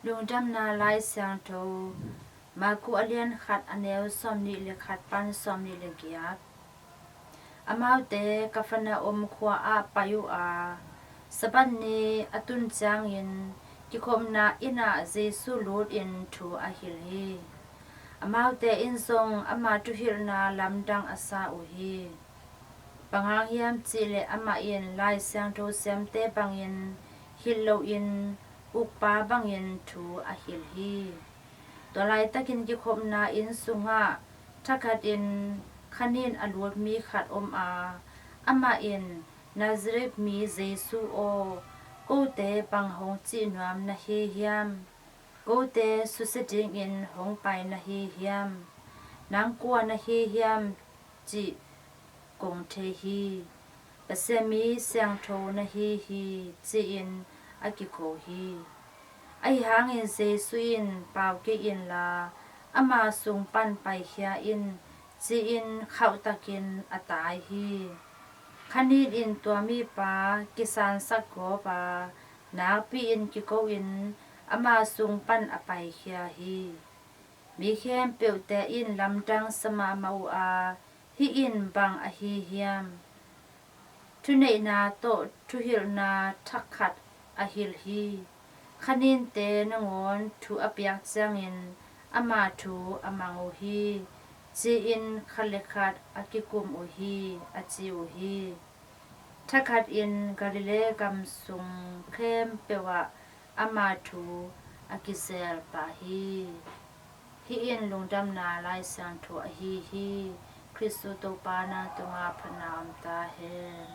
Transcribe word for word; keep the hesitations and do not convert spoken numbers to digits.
Lungdamna Lai Siangtho, Marku a lian khat, a neu sawmnih le khat pan sawmnih le giat. Amaute Kapernaum khua ah pai uh a, Sabbath ni a tun ciangin kikhopna inn ah Jesu lutin thu a hilh hi. Amaute in zong ama thuhilhna lamdang a sa uh hi. Bang hang hiam cihleh amah in Lai Siangtho siamte bangin hilh loin ukpa bangin thu a hilh hi. Tua laitakin kikhopna inn sungah thakhatin khanin a lut mi khat om a, amah in, "Nazareth mi Jesu aw, kote bang hong cih nuam na hi hiam? Kote susia dingin hong pai na hi hiam? Nang kua na hi hiam cih kong thei hi. Pasian mi siangtho na hi hi," ci-in a kiko hi. Ahi hangin Jesu in, "Pau kei inla, ama sung pan paikhia in," ci-in khauhtakin a tai hi. Khanin in tua mipa kisansak gawp a, nakpi-in kiko-in ama sung pan a paikhia hi. Mi khempeuhte in lamdang sa mahmah uh a, "Hih in bang ahi hiam? Thuneihna tawh thuhilhna thak khat a hilh hi. Khaninte nangawn thu a piak ciangin ama thu a mang uh hi," ci-in khat le khat a kikum uh hi, a ci uh hi. Thakhatin Galilee gam sung khempeuh ah ama thu a kizel pah hi. Hih in Lungdamna Lai Siangtho ahi hi. Khristu Topa nang tungah phatna om ta hen.